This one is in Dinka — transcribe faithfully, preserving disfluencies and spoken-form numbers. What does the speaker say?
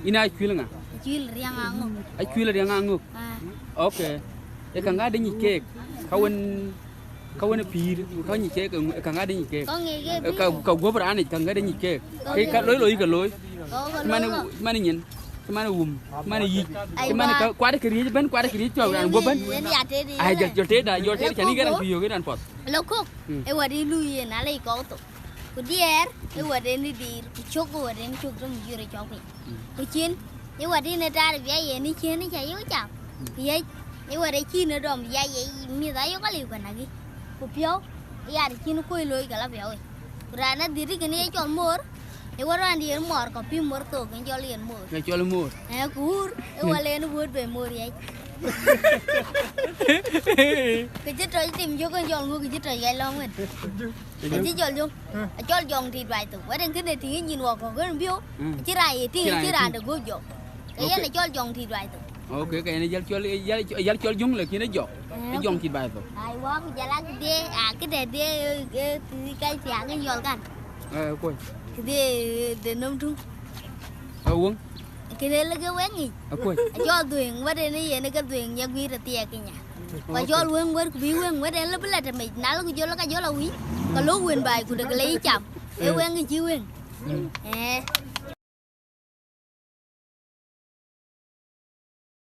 Yïn aa cuil ŋa? Cuil riɛŋ aŋök. Aa cuil riɛŋ aŋök. Ah. Okay. Ee ka ŋa de nyic keek? Ka wën, ka wën pïïr, ka nyic keek, ee ka ŋa de nyic keek? Ka ŋic ke pïïr. Ka, ka guɔ̈p raan yic, ka ŋa de nyic keek? Ka ke ka loi loi ke loi. Ka ke loi loi. Cï man, cï man nyin, cï man wum, cï man yic, cï man ka kuat ke riëëc ëbën, kuat ke riëëc cɔk raan guɔ̈p ëbën. Yen ya tëde. Ai, jɔl, jɔl tëda, jɔl tëda, cän yï gɛ̈t raan kë yök ë raan puɔth. Lɔ kök, ee wɛ̈t ë luui yen, alec kɔ̈k thok. Ku diɛɛr, ee wɛ̈t ë në diir, ku cök, ee wɛ̈t ë në cök, röm jurë cɔk piny. Ku cin, ee wɛ̈t ë në taar bia yen, ë cien, ë ca yök cam. Ku yec, ee wɛ̈t ë cin ë dɔm bia ye, mïth ayök aliu ka näkï. Ku piɔ̈u, ee yat cin kuöc looi ka la piɔ̈u yic. Ku raan adhil kënë ye cɔl moor, ee wɛ̈t raan diɛɛr mɔɔr kɔ̈k pïï mor thok, yen cɔl yen moor. Ke cɔl moor. Ee, ku wur, ee wɛ̈t len wuöt bei moor yec. Kë cï tɔc tim jök, yen cɔl ŋö, kë cï tɔc ɣɛc lɔ̈ŋ wën. Acï jɔl jɔŋ. Acɔl jɔŋ tit baai thok. Wɛ̈t ën kënë tïŋ nyin wɔ kɔ̈k kën biöu. Mm. Acï rac ye tïŋ, acï raan de guöp jɔk. Ke yen acɔl jɔŋ tit baai thok. Okay, ke yen jal cɔl, jal, jal cɔl jɔŋ, lakin ë jɔk. Ë jɔŋ tit baai thok. Ai, wɔ ku jal a këde, a këde de, ë, ë, ka thiaŋ ë yɔl kan. Ë, kuɔc. Këde, de nɔm tuŋ. Ë, wëŋ. Kënë lë ke wëŋ yic. Akuɔc. Acɔl dhuëëŋ, wɛ̈t ën yen ke dhuëëŋ nya guiir athiɛɛk ë nya. Ku acɔl wëŋ wɛ̈t ku bï wëŋ, wɛ̈t ën lë bï la tëmec, na lë ku jɔl ka jɔl awïc, ka lok wën baai ku dek le yï cam. Ee wëŋ ë cï wëŋ. Mm. Ee.